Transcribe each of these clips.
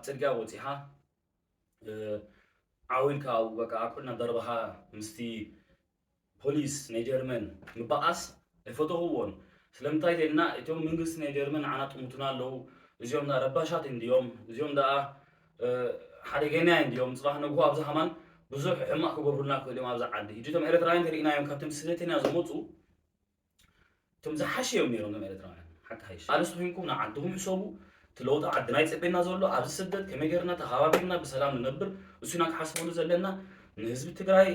ጽርግያ ወጺኻ ዓው ኢልካ ኣብኡ በቃ ኣኩልና ደርበኻ ምስቲ ፖሊስ ናይ ጀርመን ምባኣስ ኣይፈተኽዎን። ስለምንታይ ተልና እቶም መንግስቲ ናይ ጀርመን ንዓና ጥሙቱና ኣለዉ። እዚኦም ደኣ ረባሻት እንድዮም፣ እዚኦም ደኣ ሓደገኛ እንድዮም። ጽባሕ ነግሆ ኣብዛ ከማን ብዙሕ ሕማቕ ክገብሩልና ክእሉ እዮም ኣብዛ ዓዲ። ሕጂ እቶም ኤርትራውያን ተሪእናዮም ካብቶም ስደተኛ ዝመጹ እቶም ዝሓሸ እዮም ነይሮም እቶም ኤርትራውያን። ሓቂ ሓይሽ ኣልስቲ ኮይንኩም ንዓድኹም ሕሰቡ። እቲ ለውጢ ዓድና ይጸበየና ዘሎ ኣብዚ ስደት ከመይ ጌርና ተኸባቢርና ብሰላም ንነብር እሱና ክሓስበሉ ዘለና። ንህዝቢ ትግራይ፣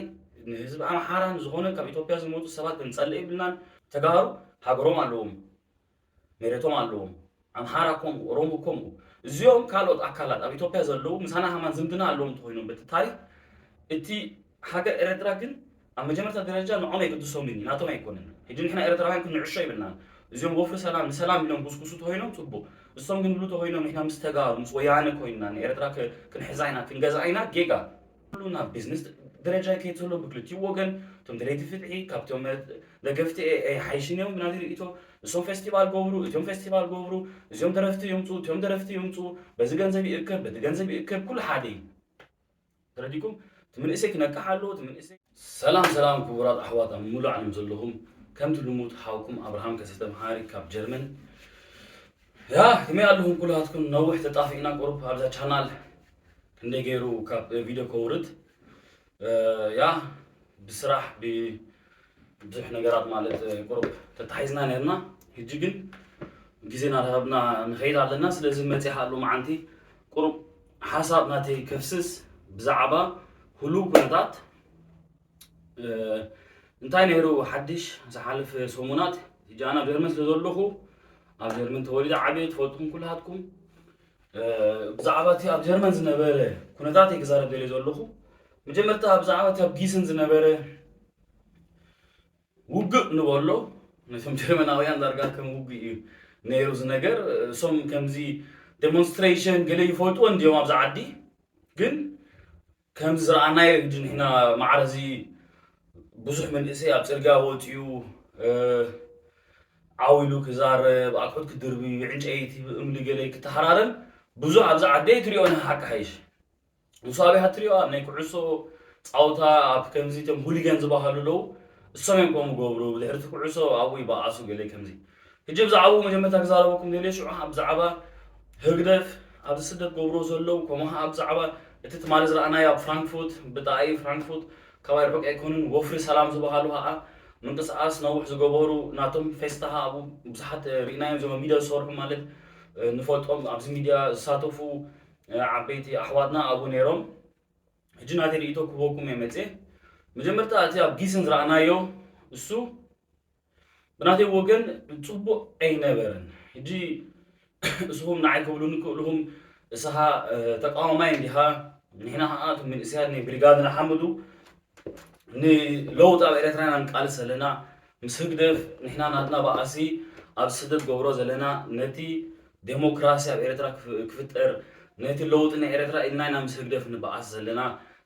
ንህዝቢ ኣምሓራ፣ ንዝኾነ ካብ ኢትዮጵያ ዝመፁ ሰባት ክንጸልእ የብልናን። ተጋሩ ሃገሮም ኣለዎም፣ መሬቶም ኣለዎም። ኣምሓራ ከምኡ፣ ኦሮሞ ከምኡ። እዚኦም ካልኦት ኣካላት ኣብ ኢትዮጵያ ዘለዉ ምሳና ሃማን ዝምድና ኣለዎም እንተኾይኖም በቲ ታሪክ እቲ ሃገር ኤረትራ ግን ኣብ መጀመርታ ደረጃ ንዖም ኣይግድሶምን እዩ፣ ናቶም ኣይኮነን። ሕጂ ንሕና ኤረትራውያን ክንዕሾ ይብልናን። እዚኦም ወፍሪ ሰላም ንሰላም ኢሎም ጉስጉሱ ተኾይኖም ጽቡቕ። እሶም ግን ብሉ ተኾይኖም ንሕና ምስ ተጋሩ ምስ ወያነ ኮይንና ንኤረትራ ክ- ክንሕዛ ኢና ክንገዝኣ ኢና ጌጋ። ኩሉ ናብ ቢዝነስ ደረጃ ይከይድ ዘሎ ብክልቲኡ ወገን እቶም ደለይቲ ፍትሒ ካብቶም ደገፍቲ ኣይሓይሽን እዮም ብናተይ ርእይቶ። እሶም ፌስቲቫል ገብሩ እቶም ፌስቲቫል ገብሩ እዚኦም ደረፍቲ ይምፁ እቶም ደረፍቲ ይምፁ በዚ ገንዘብ ይእከብ በዚ ገንዘብ ይእከብ ኩሉ ሓደ እዩ። ተረዲኩም እቲ መንእሰይ ክነቅሕ ኣለዎ እቲ መንእሰይ። ሰላም ሰላም ክቡራት ኣሕዋት ኣብ ሙሉእ ዓለም ዘለኹም ከምቲ ልሙድ ሓውኩም ኣብርሃም ከሰተ መሓሪ ካብ ጀርመን። ያ ከመይ ኣለኹም ኩላትኩም ነዊሕ ተጣፊእና ቁሩብ ኣብዛ ቻናል ክንደይ ገይሩ ካብ ቪድዮ ከውርድ ያ ብስራሕ ብዙሕ ነገራት ማለት ቁሩብ ተታሒዝና ነርና። ሕጂ ግን ግዜ ናዳሃብና ንኸይድ ኣለና። ስለዚ መፂእ ኣሎ መዓንቲ ቁሩብ ሓሳብ ናተይ ከፍስስ ብዛዕባ ህሉው ኩነታት እንታይ ነይሩ ሓድሽ ዝሓለፈ ሰሙናት። ሕጂ ኣነ ኣብ ጀርመን ስለ ዘለኹ ኣብ ጀርመን ተወሊደ ዓብየ ትፈልጡኹም ኩላትኩም። ብዛዕባ እቲ ኣብ ጀርመን ዝነበረ ኩነታት ክዛረብ ደልየ ዘለኹ። መጀመርታ ብዛዕባ እቲ ኣብ ጊስን ዝነበረ ውግእ ንበሎ ነቶም ጀርመናውያን ዳርጋ ከም ውግእ እዩ ነይሩ እዚ ነገር። እሶም ከምዚ ዴሞንስትሬሽን ገለ ይፈልጥዎ እንዲዮም ኣብዚ ዓዲ። ግን ከምዚ ዝረኣናዮ ሕጂ ንሕና ማዕረዚ ብዙሕ መንእሰይ ኣብ ፅርግያ ወፂኡ ዓው ኢሉ ክዛረብ ኣቑሑት ክድርቢ ብዕንጨይቲ ብእምሊ ገለ ክተሃራረም ብዙሕ ኣብዚ ዓዲ ኣይትሪኦን ሓቂ ሓይሽ። ንሱ ኣበይ ሃትሪኦ ኣብ ናይ ኩዕሶ ፃውታ ኣብ ከምዚ እቶም ሁሊገን ዝበሃሉ ኣለዉ። እሶም እዮም ከምኡ ገብሩ ብድሕርቲ ኩዕሶ ኣብኡ ይበኣሱ ገለ ከምዚ። ሕጂ ብዛዕባኡ መጀመርታ ክዛረበኩም ደልየ ሽዑ ብዛዕባ ህግደፍ ኣብዚ ስደት ገብሮ ዘለዉ ከምኡ ከዓ ብዛዕባ እቲ ትማሊ ዝረኣናዮ ኣብ ፍራንክፉርት ብጣይ ፍራንክፉርት ካባይ ርሑቅ ኣይኮኑን። ወፍሪ ሰላም ዝበሃሉ ከዓ ምንቅስቃስ ነውሕ ዝገበሩ ናቶም ፌስታ ከዓ ኣብኡ ብዙሓት ርኢናዮም እዞም ሚድያ ዝሰርሑ ማለት ንፈልጦም ኣብዚ ሚድያ ዝሳተፉ ዓበይቲ ኣሕዋትና ኣብኡ ነይሮም። ሕጂ ናተይ ርእይቶ ክህበኩም እየ መፅየ። መጀመርታ እቲ ኣብ ጊስን ዝረኣናዮ እሱ ብናተይ ወገን ፅቡቅ ኣይነበረን። ሕጂ እስኹም ንዓይ ክብሉኒ ክእልኹም እስኻ ተቃዋማይ እንዲኻ ንሕና ከዓ እቶም መንእሰያት ናይ ብሪጋድ ንሓምዱ ንለውጢ ኣብ ኤርትራ ኢና ንቃልስ ዘለና። ምስ ህግደፍ ንሕና ናትና ባእሲ ኣብ ስደት ገብሮ ዘለና ነቲ ዴሞክራሲ ኣብ ኤርትራ ክፍጠር ነቲ ለውጢ ናይ ኤርትራ ኢልና ኢና ምስ ህግደፍ ንበኣስ ዘለና።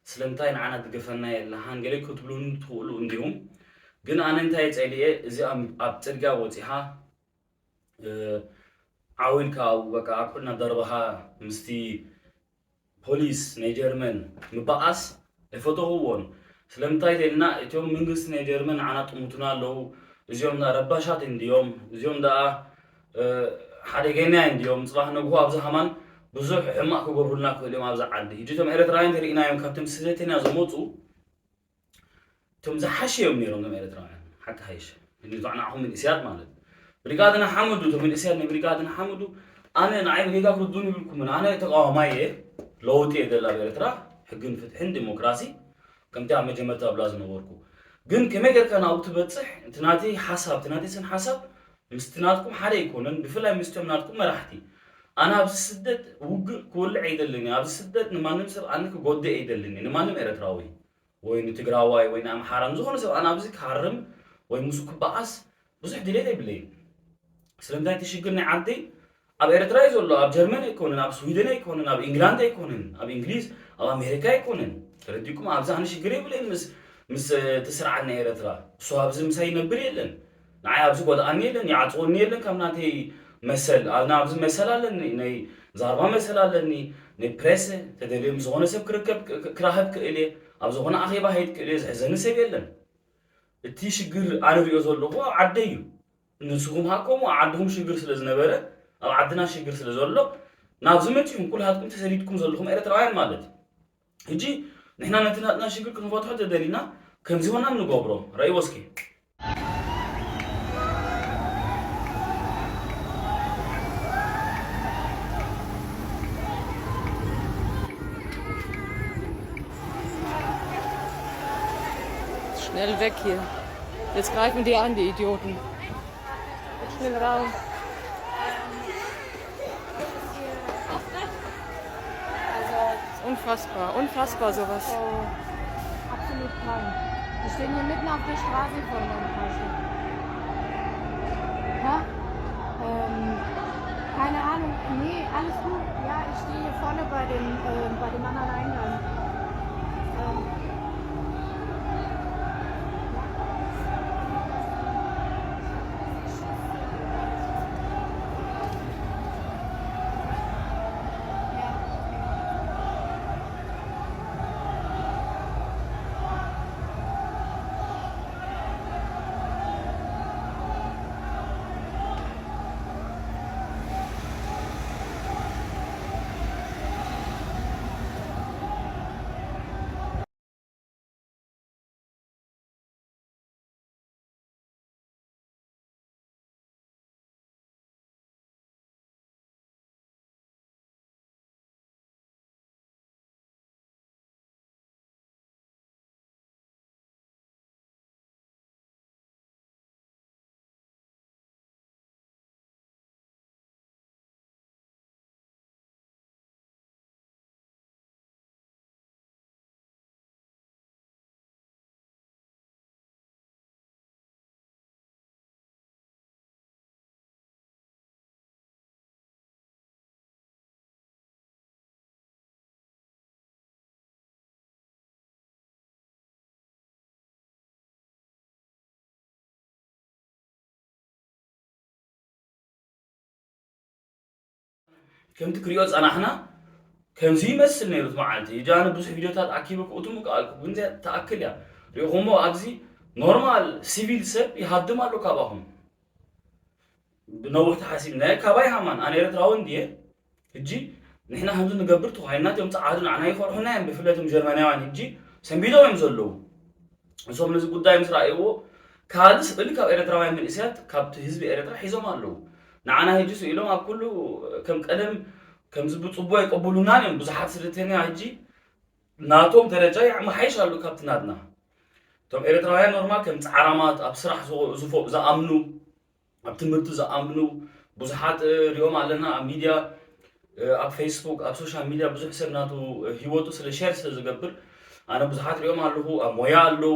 ስለምንታይ ንዓና ትገፈና የላኻን ገለ ክትብሉኒ ትኽእሉ እንዲኹም። ግን ኣነ እንታይ ጸሊኤ እዚ ኣብ ጽርግያ ወጺኻ ዓው ኢልካ ኣብኡ በቃ ኣኩልና ደርበኻ ምስቲ ፖሊስ ናይ ጀርመን ምባኣስ ኣይፈተኽዎን። ስለምንታይ ተልና እቶም መንግስቲ ናይ ጀርመን ንዓና ጥሙቱና ኣለዉ። እዚኦም ደኣ ረባሻት እንድዮም፣ እዚኦም ደኣ ሓደገኛ እንድዮም። ጽባሕ ነግሆ ኣብዚ ከማን ብዙሕ ሕማቕ ክገብሩልና ክእሉ እዮም ኣብዚ ዓዲ። ሕጂ እቶም ኤርትራውያን ተሪእናዮም ካብቶም ስደተኛ ዝመጹ እቶም ዝሓሸ እዮም ነይሮም እቶም ኤርትራውያን ሓቂ ሓይሽ ንዕናኹም መንእስያት ማለት ብሪጋድና ሓመዱ እቶም መንእስያት ናይ ብሪጋድና ሓመዱ ኣነ ንዓይ ብጌጋ ክርዱን ይብልኩምን ኣነ ተቃዋማይ እየ ለውጢ እየ ደላ ኣብ ኤርትራ ሕግን ፍትሕን ዲሞክራሲ ከምቲ ኣብ መጀመርታ ብላ ዝነበርኩ ግን ከመይ ጌርካ ናብኡ ትበፅሕ እቲ ናተይ ሓሳብ እቲ ናተይ ስን ሓሳብ ምስቲ ናትኩም ሓደ ኣይኮነን ብፍላይ ምስቶም ናትኩም መራሕቲ ኣነ ኣብዚ ስደት ውግእ ክወልዕ ኣይደልን ኣብዚ ስደት ንማንም ሰብ ኣነ ክጎድእ ኣይደልን ንማንም ኤርትራዊ ወይ ንትግራዋይ ወይ ንኣምሓራ ንዝኾነ ሰብ ኣነ ኣብዚ ክሃርም ወይ ምስኡ ክበኣስ ብዙሕ ድሌት የብለይን። ስለምንታይ እቲ ሽግር ናይ ዓደይ ኣብ ኤርትራ እዩ ዘሎ፣ ኣብ ጀርመን ኣይኮነን፣ ኣብ ስዊደን ኣይኮነን፣ ኣብ ኢንግላንድ ኣይኮነን፣ ኣብ እንግሊዝ ኣብ ኣሜሪካ ኣይኮነን። ተረዲኩም ኣብዚ ኣነ ሽግር የብለይን ምስ ምስ እቲ ስርዓት ናይ ኤርትራ እሱ ኣብዚ ምሳይ ይነብር የለን ንዓይ ኣብዚ ጎድኣኒ የለን ይዓፅወኒ የለን ካብ ናተይ መሰል ኣነ ኣብዚ መሰል ኣለኒ ናይ ዛርባ መሰል ኣለኒ፣ ናይ ፕሬስ ተደልዮም ዝኾነ ሰብ ክርከብ ክ- ክ- ክራኸብ ክእል እየ፣ ኣብ ዝኾነ ኣኼባ ሄድ ክእል እየ፣ ዝሕዘኒ ሰብ የለን። እቲ ሽግር ኣነ ሪኦ ዘለኹ ኣብ ዓደይ እዩ። ንስኹም ሃኮም ኣብ ዓድኹም ሽግር ስለ ዝነበረ፣ ኣብ ዓድና ሽግር ስለ ዘሎ፣ ናብዚ መጺኹም ኩልሃትኩም ተሰዲድኩም ዘለኹም ኤርትራውያን ማለት እዩ። ሕጂ ንሕና ነቲ ናትና ሽግር ክንፈትሖ ተደሊና ከምዚ ሆና ንገብሮ። ረእይዎ እስኪ። Schnell weg hier. Jetzt greifen die an, die Idioten. Schnell raus. Also, unfassbar, unfassbar sowas. Oh, absolut krank. Wir stehen hier mitten auf der Straße vor meinem Haus. Ja? Ähm, keine Ahnung. Nee, alles gut. Ja, ich stehe hier vorne bei dem, äh, bei dem anderen Eingang. Ähm, ከምቲ ክሪኦ ጸናሕና ከምዚ ይመስል ነይሩ እቲ መዓልቲ። እጃ ኣነ ብዙሕ ቪድዮታት ኣኪበ ክእቱ ምከኣልኩ፣ ግን እዚኣ ትኣክል እያ። ሪኢኹሞ ኣብዚ ኖርማል ሲቪል ሰብ ይሃድም ኣሎ ካባኹም። ብነዊሕ ተሓሲብና ካባይ ሃማን ኣነ ኤርትራዊ እንድየ። ሕጂ ንሕና ከምዚ ንገብር ተኾይንና እቶም ጸዓዱ ንዓና ይፈርሑና እዮም። ብፍላይ እቶም ጀርመናውያን ሕጂ ሰንቢዶም እዮም ዘለዉ። እሶም ነዚ ጉዳይ ምስ ረኣይዎ ካልእ ስእሊ ካብ ኤርትራውያን መንእሰያት ካብቲ ህዝቢ ኤርትራ ሒዞም ኣለዉ። ንዓና ሕጂ ስኢሎም ኣብ ኩሉ ከም ቀደም ከምዚ ብጽቡቕ ኣይቀብሉናን እዮም። ብዙሓት ስደተኛ ሕጂ ናቶም ደረጃ ይመሓይሽ ኣሎ ካብቲ ናትና። እቶም ኤርትራውያን ኖርማል ከም ጻዕራማት ኣብ ስራሕ ዝፈ ዝኣምኑ ኣብ ትምህርቲ ዝኣምኑ ብዙሓት ሪኦም ኣለና ኣብ ሚድያ ኣብ ፌስቡክ ኣብ ሶሻል ሚድያ ብዙሕ ሰብ ናቱ ህይወቱ ስለ ሸር ስለ ዝገብር ኣነ ብዙሓት ሪኦም ኣለኹ ኣብ ሞያ ኣለዉ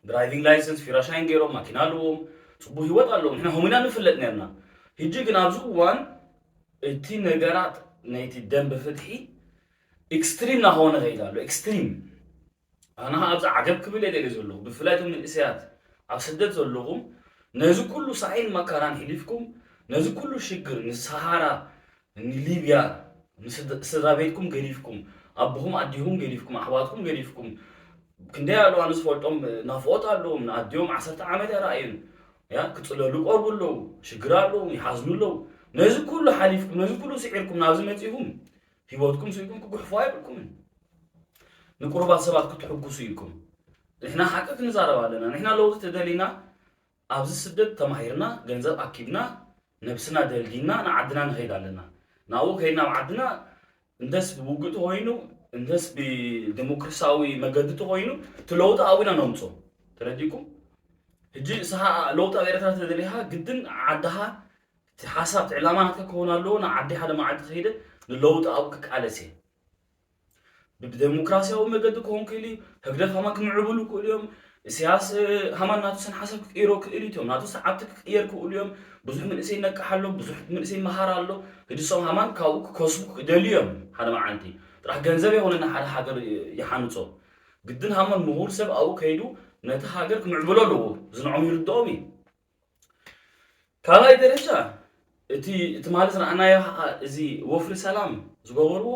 ድራይቪንግ ላይሰንስ ፊራሻይን ገይሮም ማኪና ኣለዎም ፅቡቅ ህይወት ኣለዎም ንሕና ሆሚና ንፍለጥ ነርና ህጂ ግን ኣብዚ እዋን እቲ ነገራት ናይቲ ደንበ ፍትሒ ኤክስትሪም ናሆነ ከይድ ኣሎ ኤክስትሪም ኣነ ኣብዚ ዓገብ ክብል እየ ደልየ ዘለኹ ብፍላይ እቶም መንእሰያት ኣብ ስደት ዘለኹም ነዚ ኩሉ ሳይን መከራን ሒሊፍኩም ነዚ ኩሉ ሽግር ንሰሃራ ንሊብያ ንስድራ ቤትኩም ገዲፍኩም ኣቦኹም ኣዲኹም ገዲፍኩም ኣሕዋትኩም ገዲፍኩም ክንደይ ኣለዋ ንዝፈልጦም ናፍቆት ኣለዎም ንኣዲኦም ዓሰርተ ዓመት ኣይረኣዩን ያ ክፅለሉ ይቀርቡ ኣለዉ ሽግር ኣለዎም ይሓዝኑ ኣለዉ ነዚ ኩሉ ሓሊፍኩም ነዚ ኩሉ ስዒርኩም ናብዚ መፂኹም ሂወትኩም ስኢኩም ክጉሕፎ ኣይብልኩምን ንቁሩባት ሰባት ክትሕጉሱ ኢልኩም ንሕና ሓቂ ክንዛረብ ኣለና ንሕና ለውጢ ተደሊና ኣብዚ ስደት ተማሂርና ገንዘብ ኣኪብና ነብስና ደልዲና ንዓድና ንኸይድ ኣለና ናብኡ ከይድና ኣብ ዓድና እንተስ ብውግእ ተኮይኑ እንተስ ብዲሞክራሲያዊ መገዲ ተኮይኑ እቲ ለውጢ ኣብኡ ኢና ነምፅኦ ተረዲኩም ሕጂ ንስኻ ለውጢ ኣብ ኤርትራ ተደሊኻ ግድን ዓድኻ እቲ ሓሳብ እቲ ዕላማ ናትካ ክኸውን ኣለዎ ንዓዲ ሓደ መዓልቲ ከይደ ንለውጢ ኣብኡ ክቃለስ እየ ብዲሞክራሲያዊ መገዲ ክኸውን ክእል እዩ ህግደፍ ሃማ ክምዕብሉ ክእሉ እዮም ኢሳያስ ሃማን ናቱ ሰን ሓሳብ ክቅይሮ ክእል እዩ እቶም ናቱ ሰዓብቲ ክቅየር ክእሉ እዮም ብዙሕ መንእሰይ ይነቅሕ ኣሎ ብዙሕ መንእሰይ ይመሃር ኣሎ ህድሶም ሃማን ካብኡ ክከስቡ ክደልዩ እዮም ሓደ መዓልቲ ጥራሕ ገንዘብ የኮነና ሓደ ሃገር ይሓንፆ ግድን ሃማን ምሁር ሰብ ኣብኡ ከይዱ ነቲ ሃገር ክምዕብሎ ኣለዎ ዝንዖም ይርድኦም እዩ ካልኣይ ደረጃ እቲ ትማሊ ዝረኣናዮ ከዓ እዚ ወፍሪ ሰላም ዝገበርዎ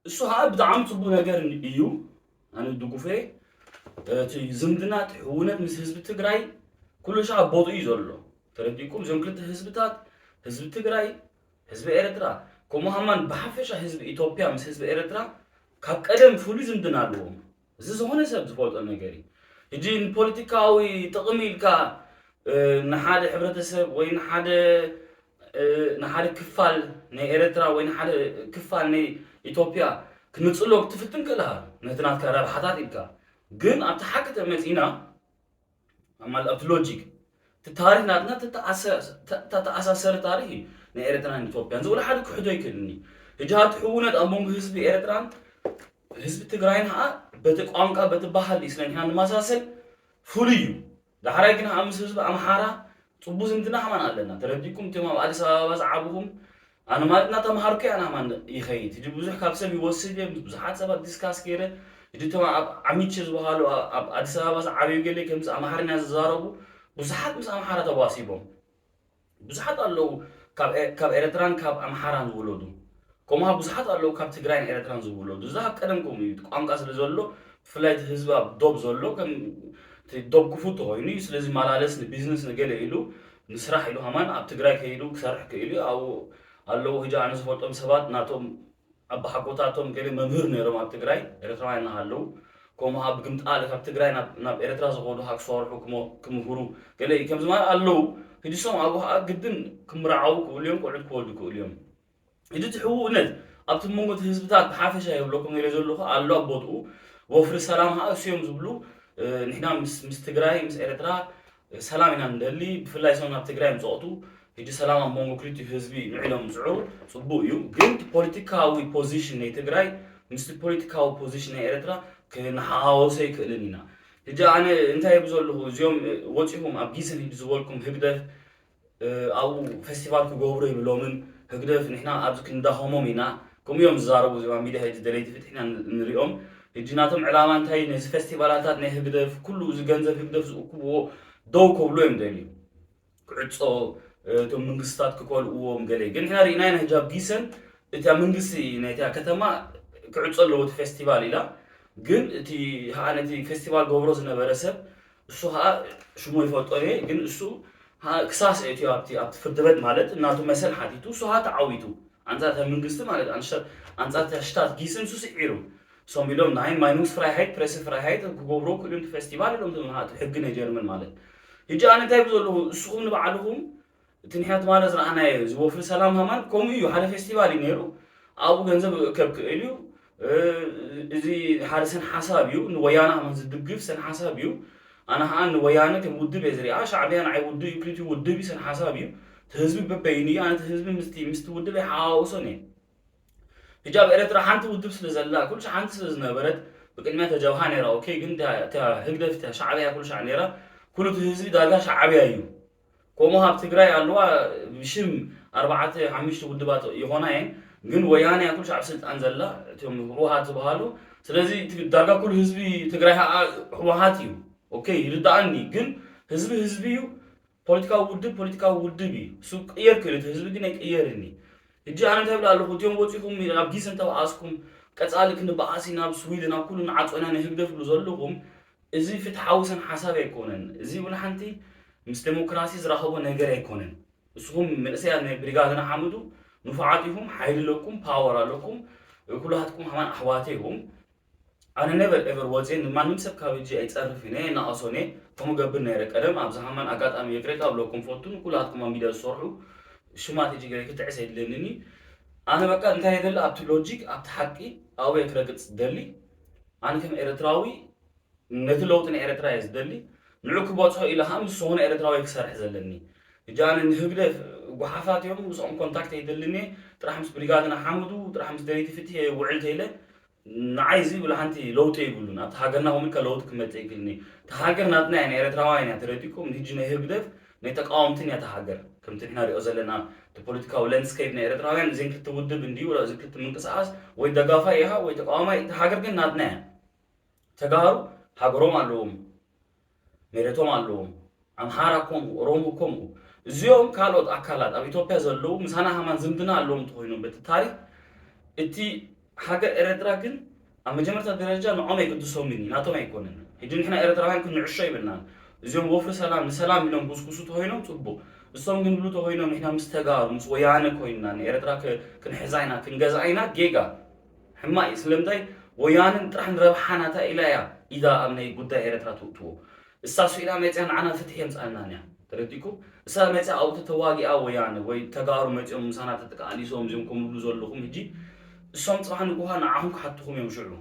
እሱ ከዓ ብጣዕሚ ፅቡቅ ነገር እዩ። ኣነ ድጉፈ እቲ ዝምድና እቲ ሕውነት ምስ ህዝቢ ትግራይ ኩሉ ሻዕ ቦጡ እዩ ዘሎ። ተረዲእኩም? እዞም ክልተ ህዝብታት፣ ህዝቢ ትግራይ፣ ህዝቢ ኤርትራ፣ ከምኡ ሃማን ብሓፈሻ ህዝቢ ኢትዮጵያ ምስ ህዝቢ ኤርትራ ካብ ቀደም ፍሉይ ዝምድና ኣለዎም። እዚ ዝኾነ ሰብ ዝፈልጦ ነገር እዩ። ሕጂ ንፖለቲካዊ ጥቕሚ ኢልካ ንሓደ ሕብረተሰብ ወይ ንሓደ ንሓደ ክፋል ናይ ኤርትራ ወይ ንሓደ ክፋል ናይ ኢትዮጵያ ክንጽሎ ክትፍትን ክእልኻ ነቲ ናትካ ረብሓታት ኢልካ። ግን ኣብቲ ሓቂ ተመጺና ማለት ኣብቲ ሎጂክ እቲ ታሪኽ ናትና ተተኣሳሰሪ ታሪኽ እዩ። ናይ ኤርትራን ኢትዮጵያን ዝብሎ ሓደ ክሕዶ ይክእልኒ። ሕጂ ሃቲ ሕውነት ኣብ መንጎ ህዝቢ ኤርትራን ህዝቢ ትግራይን ከዓ በቲ ቋንቋ በቲ ባህል እዩ ስለኒና ንመሳሰል ፍሉይ እዩ። ዳሕራይ ግን ከዓ ምስ ህዝቢ ኣምሓራ ፅቡቅ ዝምድና ከማን ኣለና። ተረዲኩም እቶም ኣብ ኣዲስ ኣበባ ዝዓብኹም ኣነ ማለት እናተምሃርኩ እየ ኣነ ከማን ይኸይድ። ሕጂ ብዙሕ ካብ ሰብ ይወስድ እየ። ምስ ብዙሓት ሰባት ዲስካስ ገይረ ሕጂ እቶም ኣብ ዓሚቼ ዝበሃሉ ኣብ ኣዲስ ኣበባ ዝዓበዩ ገለ ከምዚ ኣምሓርኛ ዝዛረቡ ብዙሓት ምስ ኣምሓራ ተዋሲቦም። ብዙሓት ኣለዉ ካብ ኤ- ካብ ኤርትራን ካብ ኣምሓራን ዝውለዱ። ከምኡ ብዙሓት ኣለዉ ካብ ትግራይን ኤርትራን ዝውለዱ። እዚ ካብ ቀደም ከምኡ እዩ። ቋንቋ ስለ ዘሎ ብፍላይ እቲ ህዝቢ ኣብ ዶብ ዘሎ ከም እቲ ዶብ ክፉት ተኮይኑ እዩ። ስለዚ ማላለስ ንቢዝነስ ንገለ ኢሉ ንስራሕ ኢሉ ከማን ኣብ ትግራይ ከይዱ ክሰርሕ ክእል እዩ። ኣብኡ ኣለዉ። ሕጂ ኣነ ዝፈልጦም ሰባት ናቶም ኣባሓጎታቶም ገለ መምህር ነይሮም ኣብ ትግራይ ኤርትራውያን እናሃለዉ ከምኡ ኣብ ግምጣል ካብ ትግራይ ናብ ናብ ኤርትራ ዝኸዱ ክሰርሑ ክሞ- ክምህሩ ገለ ከምዚ ማለት ኣለዉ። ሕጂ እሶም ኣብኡ ከዓ ግድን ክምርዓዉ ክእሉ እዮም፣ ቆልዑት ክወልዱ ክእሉ እዮም። ሕጂ እቲ ሕውነት ኣብቲ መንጎ እቲ ህዝብታት ብሓፈሻ የብለኩም ኢለ ዘለኹ ኣሎ ኣብ ቦትኡ። ወፍሪ ሰላም ከዓ እሱ እዮም ዝብሉ። ንሕና ምስ ምስ ትግራይ ምስ ኤርትራ ሰላም ኢና ንደሊ። ብፍላይ እሶም ናብ ትግራይ ምፅቕቱ ሕጂ ሰላም ኣብ መንጎ ክልቲኡ ህዝቢ ንዒሎም ዝፅዕሩ ፅቡቅ እዩ። ግን እቲ ፖለቲካዊ ፖዚሽን ናይ ትግራይ ምስቲ ፖለቲካዊ ፖዚሽን ናይ ኤርትራ ክንሓዋወሶ ኣይክእልን ኢና። ሕጂ ኣነ እንታይ እብ ዘለኹ እዚኦም ወፂኹም ኣብ ጊሰን ሕጂ ዝበልኩም ህግደፍ ኣብኡ ፌስቲቫል ክገብሩ ይብሎምን ህግደፍ ንሕና ኣብዚ ክንዳኸሞም ኢና ከምኡ እዮም ዝዛረቡ እዚኦም ኣብ ሚድያ ሕጂ ደለይቲ ፍትሒ ኢና ንሪኦም። ሕጂ ናቶም ዕላማ እንታይ ነዚ ፌስቲቫላታት ናይ ህግደፍ ኩሉ እዚ ገንዘብ ህግደፍ ዝእክብዎ ደው ከብሉ እዮም ደልዩ። ክዕጾ እቶም መንግስታት ክከልእዎም ገለ ግን ንሕና ርኢና ኢና ሕጂ ኣብ ጊሰን እቲ ኣብ መንግስቲ ናይታ ከተማ ክዕጾ ኣለዎ እቲ ፌስቲቫል ኢላ። ግን እቲ ከዓ ነቲ ፌስቲቫል ገብሮ ዝነበረ ሰብ እሱ ከዓ ሽሙ ይፈልጦ እየ ግን እሱ ክሳስ እትዮ ኣብቲ ኣብቲ ፍርዲ ቤት ማለት እናቱ መሰል ሓቲቱ እሱ ከዓ ተዓዊቱ። ኣንጻር እታ መንግስቲ ማለት ኣንጻር እታ ሽታት ጊስን እሱ ስዒሩ። እሶም ኢሎም ናይ ማይኑስ ፍራይሃይት ፕሬስ ፍራይሃይት ክገብሮ ክእሉ እቲ ፌስቲቫል ኢሎም እቲ ህጊ ናይ ጀርመን ማለት። ሕጂ ኣነ እንታይ ብዘለኹ እስኹም ንባዕልኹም እቲ ንሕና ትማሊ ዝረኣናዮ እዚ ወፍሪ ሰላም ሃማን ከምኡ እዩ ሓደ ፌስቲቫል እዩ ነይሩ። ኣብኡ ገንዘብ ክእከብ ክእል እዩ። እዚ ሓደ ሰን ሓሳብ እዩ ንወያነ ሃማን ዝድግፍ ሰን ሓሳብ እዩ። ኣነ ከዓ ንወያነ ከም ውድብ እየ ዝሪኣ። ሻዕብያ ንዓይ ውድብ እዩ፣ ክልቲኡ ውድብ እዩ፣ ሰን ሓሳብ እዩ። እቲ ህዝቢ በበይኑ እዩ። ኣነ እቲ ህዝቢ ምስቲ ምስቲ ውድብ ኣይሓዋውሶን እየ። ሕጂ ኣብ ኤርትራ ሓንቲ ውድብ ስለ ዘላ፣ ኩሉ ሓንቲ ስለ ዝነበረት ብቅድሚያ ተጀብሃ ነይራ። ኦኬ፣ ግን እታ እታ ህግደፍ እታ ሻዕብያ ኩሉ ሻዕ ነይራ። ኩሉ እቲ ህዝቢ ዳርጋ ሻዕብያ እዩ። ከምኡ ኣብ ትግራይ ኣለዋ ብሽም ኣርባዕተ ሓሙሽተ ውድባት ይኾና እየን። ግን ወያነ እያ ኩሉ ሻዕ ኣብ ስልጣን ዘላ፣ እቶም ህወሓት ዝበሃሉ። ስለዚ እቲ ዳርጋ ኩሉ ህዝቢ ትግራይ ከዓ ህወሓት እዩ። ኦኬ፣ ይርዳኣኒ። ግን ህዝቢ ህዝቢ እዩ። ፖለቲካዊ ውድብ ፖለቲካዊ ውድብ እዩ። እሱ ክቅየር ክእል እቲ ህዝቢ ግን ኣይቅየርን እዩ። ሕጂ ኣነ እንታይ ብል ኣለኹ እቲኦም ወፂኹም ኣብ ጊሰ እንተበኣስኩም ቀጻሊ ክንበኣስ ኢና፣ ናብ ስዊድን ኣብ ኩሉ ንዓጾ ኢና ንህግደፍ ትብሉ ዘለኹም፣ እዚ ፍትሓዊ ሰን ሓሳብ ኣይኮነን። እዚ ወላ ሓንቲ ምስ ዴሞክራሲ ዝራኸቦ ነገር ኣይኮነን። ንስኹም መንእሰያት ናይ ብሪጋድ ንሓመዱ ንፉዓት ኢኹም፣ ሓይሊ ኣለኩም፣ ፓወር ኣለኩም፣ ኩላትኩም ሃማን ኣሕዋት ኢኹም። ኣነ ነቨር ኤቨር ወፅየ ንማንም ሰብ ካብ እጂ ኣይፀርፍን እየ፣ ኣይናኣሶን እየ። ከምኡ ገብር ነይረ ቀደም። ኣብዚ ሃማን ኣጋጣሚ ይቅሬታ ኣብለኩም ፈቱ ንኩላትኩም ኣብ ሚድያ ዝሰርሑ ሽማት እጂ ገለ ክትዕስ የድልየንን እዩ። ኣነ በቃ እንታይ ይደሊ ኣብቲ ሎጂክ ኣብቲ ሓቂ ኣብየ ክረግፅ ደሊ። ኣነ ከም ኤርትራዊ ነቲ ለውጢ ናይ ኤርትራ እየ ዝደሊ። ንዑ ክበፅሖ ኢለ ከዓ ምስ ዝኾነ ኤርትራዊ ክሰርሕ ዘለኒ። እጂ ኣነ ንህግደፍ ጓሓፋት እዮም፣ ምስኦም ኮንታክት ኣይደልን እየ። ጥራሕ ምስ ብሪጋድ ንሓመዱ፣ ጥራሕ ምስ ደለይቲ ፍትሒ እየ ውዕል ተይለ ንዓይ እዚ ብላ ሓንቲ ለውጢ የብሉን። ኣብቲ ሃገርና ከምኡ ኢልካ ለውጢ ክመጽእ ይክእልኒ። እታ ሃገር ናትና እያ፣ ናይ ኤርትራውያን እያ። ተረዲእኩም? ሕጂ ናይ ህግደፍ ናይ ተቃወምትን እያ እታ ሃገር። ከምቲ ንሕና ንሪኦ ዘለና እቲ ፖለቲካዊ ላንድስኬፕ ናይ ኤርትራውያን እዚን ክልተ ውድብ እንድዩ፣ ወላ እዚ ክልተ ምንቅስቃስ ወይ ደጋፋይ ኢኻ ወይ ተቃዋማይ፣ እታ ሃገር ግን ናትና እያ። ተጋሩ ሃገሮም ኣለዎም፣ መሬቶም ኣለዎም። ኣምሓራ ከምኡ፣ ኦሮሞ ከምኡ። እዚኦም ካልኦት ኣካላት ኣብ ኢትዮጵያ ዘለዉ ምሳና ሃማን ዝምድና ኣለዎም እንተኾይኖም በቲ ታሪኽ፣ እቲ ሃገር ኤርትራ ግን ኣብ መጀመርታ ደረጃ ንዖም ኣይቅድሶምን እዩ፣ ናቶም ኣይኮነን። ሕጂ ንሕና ኤርትራውያን ክንዕሾ ይብልናን። እዚኦም ወፍሪ ሰላም ንሰላም ኢሎም ጉስጉሱ ተኾይኖም ጽቡቕ። እሶም ግን ብሉ ተኾይኖም ንሕና ምስ ተጋሩ፣ ምስ ወያነ ኮይንና ንኤርትራ ክ-፣ ክንሕዛ ኢና፣ ክንገዝኣ ኢና፣ ጌጋ። ሕማቕ እዩ። ስለምንታይ? ወያነ ጥራሕ ንረብሓ ናታ ኢላ እያ ኢዳ ኣብ ናይ ጉዳይ ኤርትራ ትእትዎ። እሳ ስኢላ መጽያ ንዓና ፍትሒ የምጽኣልናን እያ። ተረዲእኩም? እሳ መጽያ ኣብኡ ተተዋጊኣ ወያነ ወይ ተጋሩ መጽዮም ምሳና ተቃሊሶም እዚኦም ከም ዝብሉ ዘለኹም ሕጂ እሶም ጽባሕ ንግሆ ንዓኹም ክሓትኹም እዮም ሽዑ።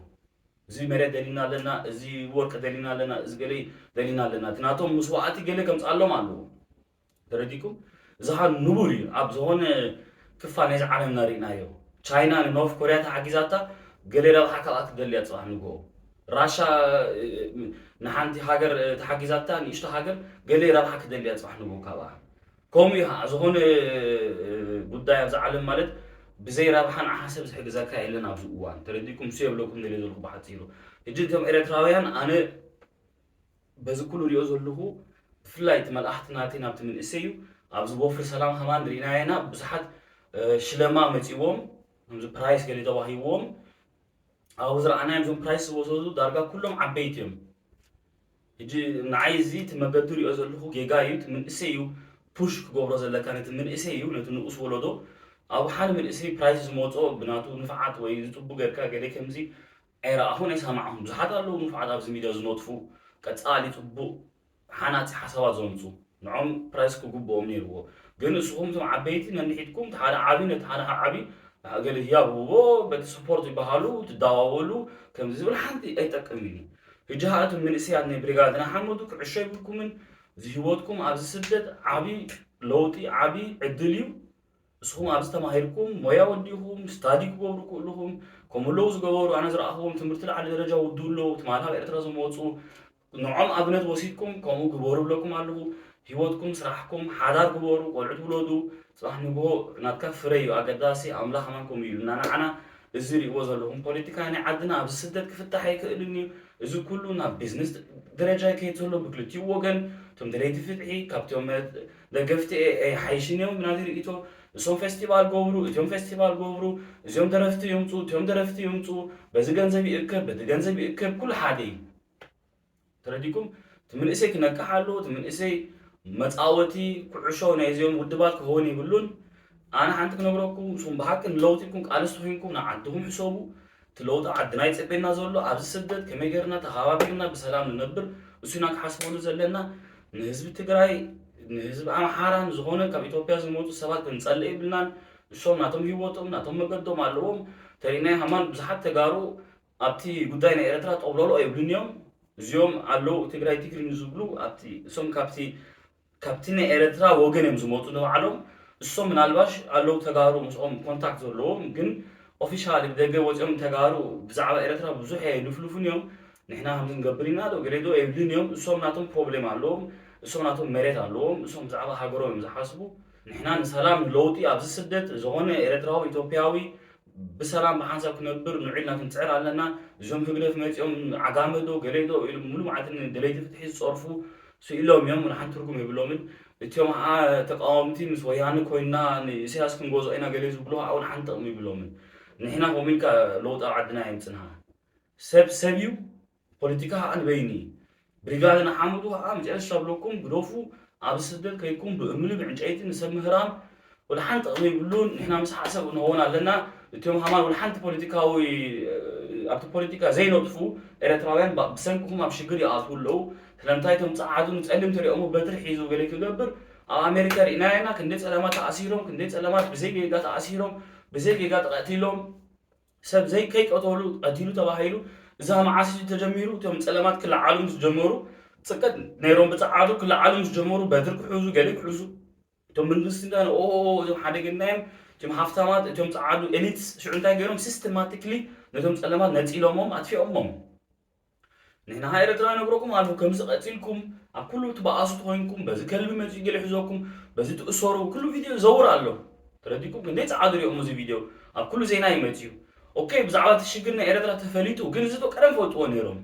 እዚ መሬት ደሊና ኣለና፣ እዚ ወርቂ ደሊና ኣለና፣ እዚ ገለ ደሊና ኣለና። እቲ ናቶም መስዋእቲ ገለ ከምጽኣሎም ኣለዎ። ተረዲኩም? እዚ ኸኣ ንቡር እዩ። ኣብ ዝኾነ ክፋል ናይዚ ዓለምና ርኢናዮ። ቻይና ንኖርት ኮርያ ተሓጊዛታ ገለ ረብሓ ካብኣ ክትደሊ እያ ጽባሕ ንግሆ። ራሻ፣ እ፣ እ፣ ንሓንቲ ሃገር፣ እ፣ ተሓጊዛታ ንእሽቶ ሃገር ገለ ረብሓ ክትደሊ እያ ጽባሕ ንግሆ ካብኣ። ከምኡ እዩ ኸኣ ዝኾነ፣ እ፣ ጉዳይ ኣብዚ ዓለም ማለት ብዘይ ረብሓ ንዓኻ ሰብ ዝሕግዘካ የለን ኣብዚ እዋን። ተረዲኩም? እሱ የብለኩም ደልየ ዘለኹ ብሓጺሩ። ሕጂ እቶም ኤርትራውያን ኣነ በዚ ኩሉ ሪኦ ዘለኹ ብፍላይ እቲ መልኣኽቲ ናተይ ናብቲ መንእሰይ እዩ። ኣብዚ ወፍሪ ሰላም ከማን ርኢናዮ ኢና። ብዙሓት፣ እ፣ ሽለማ መጺዎም፣ ከምዚ ፕራይስ ገለ ተዋሂብዎም፣ ኣብኡ ዝረኣናዮም እዞም ፕራይስ ዝወሰዱ ዳርጋ ኩሎም ዓበይቲ እዮም። ሕጂ ንዓይ እዚ እቲ መገዲ ሪኦ ዘለኹ ጌጋ እዩ። እቲ መንእሰይ እዩ ፑሽ ክገብሮ ዘለካ፣ ነቲ መንእሰይ እዩ፣ ነቲ ንኡስ ወለዶ። ኣብ ሓደ መንእሰይ ፕራይስ ዝመጾ ብናቱ ንፍዓት ወይ ዝጽቡ ጌርካ ገለ ከምዚ ኣይረኣኹን ኣይሰማዕኹን። ብዙሓት ኣለዉ ንፉዓት ኣብዚ ሚድያ ዝነጥፉ፣ ቀጻሊ ጽቡቕ ሃናጺ ሓሳባት ዘምጹ። ንዖም ፕራይስ ክግብኦም ነይርዎ። ግን ንስኹም እቶም ዓበይቲ ነንሒትኩም እቲ ሓደ ዓቢ ነቲ ሓደ ዓቢ ገለ ህያብ ህቦ፣ በቲ ስፖርት ይበሃሉ፣ ትዳዋወሉ፣ ከምዚ ዝብል ሓንቲ ኣይጠቅምን እዩ። ሕጂ ኸኣ እቶም መንእሰያት ናይ ብሪጋድ ንሓመዱ ክዕሾ ይብልኩምን፣ እዚ ህይወትኩም ኣብዚ ስደት ዓቢ ለውጢ፣ ዓቢ ዕድል እዩ። ንስኹም ኣብዚ ተማሂርኩም ሞያ ወዲኹም ስታዲ ክገብሩ ክእልኹም ከምኡ ኣለዉ ዝገበሩ ኣነ ዝረኣኽዎም ትምህርቲ ላዕሊ ደረጃ ውድኡ ኣለዉ ትማሊ ካብ ኤርትራ ዝመፁ ንዖም ኣብነት ወሲድኩም ከምኡ ግበሩ ብለኩም ኣለኹ። ህይወትኩም ስራሕኩም ሓዳር ግበሩ ቆልዑ ትውለዱ ጽባሕ ንግሆ ናትካ ፍረ እዩ ኣገዳሲ ኣምላኽ ኣማንኩም እዩ ኢሉና ንዓና። እዚ ሪእዎ ዘለኹም ፖለቲካ ናይ ዓድና ኣብዚ ስደት ክፍታሕ ኣይክእልን እዩ። እዚ ኩሉ ናብ ቢዝነስ ደረጃ ይከይድ ዘሎ ብክልቲኡ ወገን እቶም ደለይቲ ፍትሒ ካብቶም ደገፍቲ ኣይሓይሽን እዮም ብናተይ ርእይቶ። እሶም ፌስቲቫል ገብሩ እቲኦም ፌስቲቫል ገብሩ እዚኦም ደረፍቲ ይምፁ እቲኦም ደረፍቲ ይምፁ በዚ ገንዘብ ይእከብ በዚ ገንዘብ ይእከብ ኩሉ ሓደ እዩ። ተረዲኩም? እቲ መንእሰይ ክነቅሕ ኣለዎ። እቲ መንእሰይ መፃወቲ ኩዕሾ ናይ እዚኦም ውድባት ክኸውን የብሉን። ኣነ ሓንቲ ክነግረኩም ንስኹም ብሓቂ ንለውጢ ኢልኩም ቃልሲ ኮይንኩም ንዓድኹም ሕሰቡ። እቲ ለውጢ ዓድና ይፅበየና ዘሎ ኣብዚ ስደት ከመይ ገይርና ተኸባቢርና ብሰላም ንነብር እሱ ኢና ክሓስበሉ ዘለና። ንህዝቢ ትግራይ ንህዝቢ ኣምሓራ ንዝኾነ ካብ ኢትዮጵያ ዝመፁ ሰባት ክንፀልእ የብልናን። እሶም ናቶም ህይወቶም ናቶም መገዶም ኣለዎም። ተሪእናዮ ሃማን ብዙሓት ተጋሩ ኣብቲ ጉዳይ ናይ ኤርትራ ጠብለሎ የብሉን እዮም። እዚኦም ኣለዉ ትግራይ ትግርኝ ዝብሉ ኣብቲ እሶም ካብቲ ካብቲ ናይ ኤርትራ ወገን እዮም ዝመፁ ንባዕሎም። እሶም ምናልባሽ ኣለዉ ተጋሩ ምስኦም ኮንታክት ዘለዎም ግን ኦፊሻሊ ብደገ ወፂኦም ተጋሩ ብዛዕባ ኤርትራ ብዙሕ የልፍልፉን እዮም። ንሕና ከምዚ ንገብር ኢና ዶ ገለ ዶ የብልን እዮም። እሶም ናቶም ፕሮብሌም ኣለዎም። እሶም ናቶም መሬት ኣለዎም። እሶም ብዛዕባ ሃገሮም እዮም ዝሓስቡ። ንሕና ንሰላም ንለውጢ ኣብዚ ስደት ዝኾነ ኤርትራዊ ኢትዮጵያዊ ብሰላም ብሓንሳብ ክነብር ንዑ ኢልና ክንፅዕር ኣለና። እዞም ህግደፍ መፂኦም ዓጋመ ዶ ገለ ዶ ኢሉ ሙሉ መዓልቲ ንደለይቲ ፍትሒ ዝፀርፉ ስኢሎም እዮም፣ ንሓንቲ ትርጉም የብሎምን። እቲኦም ከዓ ተቃወምቲ ምስ ወያነ ኮይንና ንኢሳያስ ክንገዝኦ ኢና ገለ ዝብሉ ከዓ እውን ሓንቲ ጥቕሚ የብሎምን። ንሕና ከምኡ ኢልካ ለውጢ ኣብ ዓድና የምፅና። ሰብ ሰብ እዩ። ፖለቲካ ከዓ ንበይኒ እዩ። ብሪጋደ ንሓመዱ ከዓ መጨረሻ ብለኩም ግደፉ። ኣብ ስደት ከይድኩም ብእምኒ ብዕንጨይቲ ንሰብ ምህራም ወላ ሓንቲ ጥቕሚ ይብሉን። ንሕና ምስ ሓሰብ ንኸውን ኣለና። እቶም ሃማን ወላ ሓንቲ ፖለቲካዊ ኣብቲ ፖለቲካ ዘይነጥፉ ኤርትራውያን ብሰንክኹም ኣብ ሽግር ይኣትዉ ኣለዉ። ስለምንታይ እቶም ጸዓዱ ንጸሊም ተሪኦሞ በትሪ ሒዙ ገለ ክገብር ኣብ ኣሜሪካ ርኢናዮ ኢና። ክንደይ ጸለማት ተኣሲሮም፣ ክንደይ ጸለማት ብዘይ ጌጋ ተኣሲሮም፣ ብዘይ ጌጋ ተቐቲሎም። ሰብ ዘይ ከይቀተሉ ቀቲሉ ተባሂሉ። እዛ መዓስ እዩ ተጀሚሩ? እቶም ጸለማት ክለዓሉ ምስ ጀመሩ ጽቀት ነይሮም ብጸዓዱ ክለዓሉ ምስ ጀመሩ በትሪ ክሕዙ ገለ ክሕዙ እቶም መንግስቲ እንታይ ኦ እቶም ሓደገኛ እዮም። እቶም ሃፍታማት እቶም ጸዓዱ ኤሊትስ ሽዑ እንታይ ገይሮም? ሲስተማቲክሊ ነቶም ጸለማት ነጺሎሞም ኣጥፊኦሞም። ንሕና ሃ ኤርትራ ነግረኩም ኣለኹ ከምዚ ቀጺልኩም ኣብ ኩሉ ትበኣሱ ተኾይንኩም በዚ ከልቢ መጺኡ ገለ ሒዞኩም በዚ ትእሰሩ ኩሉ ቪድዮ ይዘውር ኣሎ። ተረዲኩም ክንደይ ጸዓዱ ሪኦም እዚ ቪድዮ ኣብ ኩሉ ዜና ይመጽዩ። ኦኬ ብዛዕባ እቲ ሽግር ናይ ኤርትራ ተፈሊጡ ግን እዚ ቀደም ፈልጥዎ ነይሮም።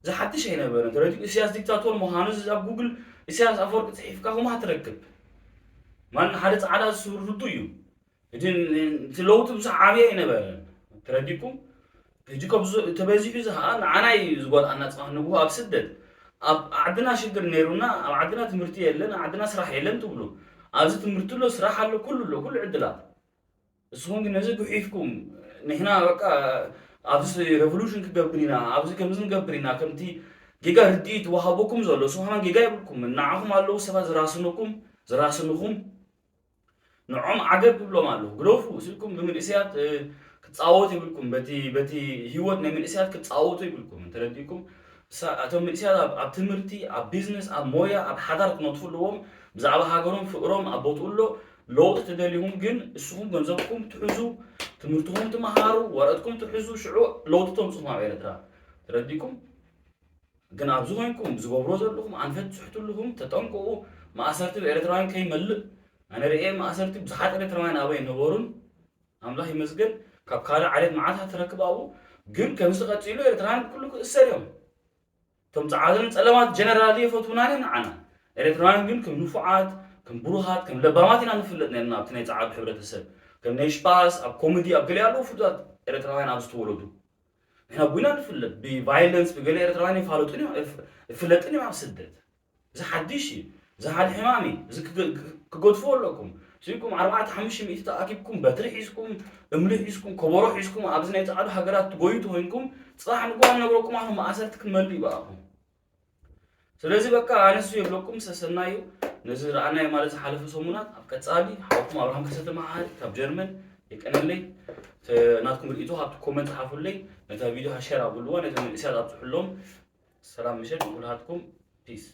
ዝሓድሽ ኣይነበረን። ተረዲኡ ኢሳያስ ዲክታቶር ምዃኑ እዚ ኣብ ጉግል ኢሳያስ ኣፈወርቂ ጽሒፍካ ከምኡ ትረክብ። ማን ሓደ ጻዕዳ ዝስውር ርዱ እዩ። እቲ ለውጢ ብዙሕ ዓብዪ ኣይነበረን። ተረዲኩም ሕጂ ከብዙ ተበዚሑ እዚ ከዓ ንዓና እዩ ዝጎድኣና። ጽባሕ ንግሆ ኣብ ስደት ኣብ ዓድና ሽግር ነይሩና ኣብ ዓድና ትምህርቲ የለን ዓድና ስራሕ የለን ትብሉ። ኣብዚ ትምህርቲ ኣሎ ስራሕ ኣሎ ኩሉ ኣሎ ኩሉ ዕድላት። ንስኹም ግን ነዚ ጉሒፍኩም ንሕና በቃ ኣብዚ ሬቮሉሽን ክገብር ኢና ኣብዚ ከምዚ ንገብር ኢና ከምቲ ጌጋ ርድኢት ወሃበኩም ዘሎ ንስኹም ጌጋ የብልኩም። ንዓኹም ኣለዉ ሰባት ዝራስንኩም ዝራስንኹም ንዖም ዓገብ ይብሎም ኣለዉ። ግደፉ ስልኩም ብምንእስያት ክትፃወቱ ይብልኩም በቲ በቲ ህይወት ናይ መንእስያት ክትፃወቱ ይብልኩም። እንተረዲእኩም እቶም መንእስያት ኣብ ትምህርቲ ኣብ ቢዝነስ ኣብ ሞያ ኣብ ሓዳር ክነጥፉ ኣለዎም። ብዛዕባ ሃገሮም ፍቅሮም ኣብ ቦትኡ ኣሎ። ለውጢ ተደልዩኹም ግን እስኹም ገንዘብኩም ትሕዙ ትምህርትኹም ትመሃሩ ወረቀትኩም ትሕዙ ሽዑ ለውጢ ተምፅኹም ኣብ ኤርትራ። ተረዲእኩም ግን ኣብዚ ኮይንኩም ዝገብሮ ዘለኹም ኣንፈት ትስሕቱ ኣለኹም። ተጠንቀቁ። ማእሰርቲ ብኤርትራውያን ከይመልእ ኣነ ርእየ ማእሰርቲ ብዙሓት ኤርትራውያን ኣበይ ነበሩን ኣምላኽ ይመስገን ካብ ካልእ ዓሌት መዓት ትረክብ ኣብኡ። ግን ከምዚ ቀጺሉ ኤርትራውያን ኩሉ ክእሰር እዮም። እቶም ጸዓዱን ጸለማት ጀነራል የፈትውናን ንዓና ኤርትራውያን ግን ከም ንፉዓት ከም ብሩኻት ከም ለባማት ኢና ንፍለጥ ነርና ኣብቲ ናይ ጸዓዱ ሕብረተሰብ ከም ናይ ሽፓስ ኣብ ኮሜዲ ኣብ ገለ ኣለዉ ፍሉጣት ኤርትራውያን ኣብ ዝተወለዱ ንሕና ቡና ንፍለጥ ብቫይለንስ ብገለ ኤርትራውያን ይፋለጡን እዮም ይፍለጥን እዮም ኣብ ስደት። እዚ ሓድሽ እዩ። እዚ ሓደ ሕማም እዩ። እዚ ክገድፍዎ ኣለኩም። ስኢልኩም ኣርባዕተ ሓሙሽተ ሚእቲ ተኣኪብኩም በትሪ ሒዝኩም እምሊ ሒዝኩም ከበሮ ሒዝኩም ኣብዚ ናይ ጻዕዱ ሃገራት ትጎዩ ተኮይንኩም ጽባሕ ንግሆ ነግረኩም ኣኹም መኣሰርቲ ክትመልኡ ይበኣኹም። ስለዚ በቃ ኣነሱ የብለኩም ሰሰናዩ ነዚ ረኣናዮ ማለት ዝሓለፈ ሰሙናት ኣብ ቀጻሊ ሓውኩም ኣብርሃም ከሰተ መሓሪ ካብ ጀርመን የቀነለይ። ናትኩም ርእቶ ኣብቲ ኮመንት ጸሓፉለይ። ነታ ቪድዮ ሸር ኣብልዋ ነቲ መንእስያት ኣብጽሑሎም። ሰላም ምሸት ንኩልሃትኩም ፒስ።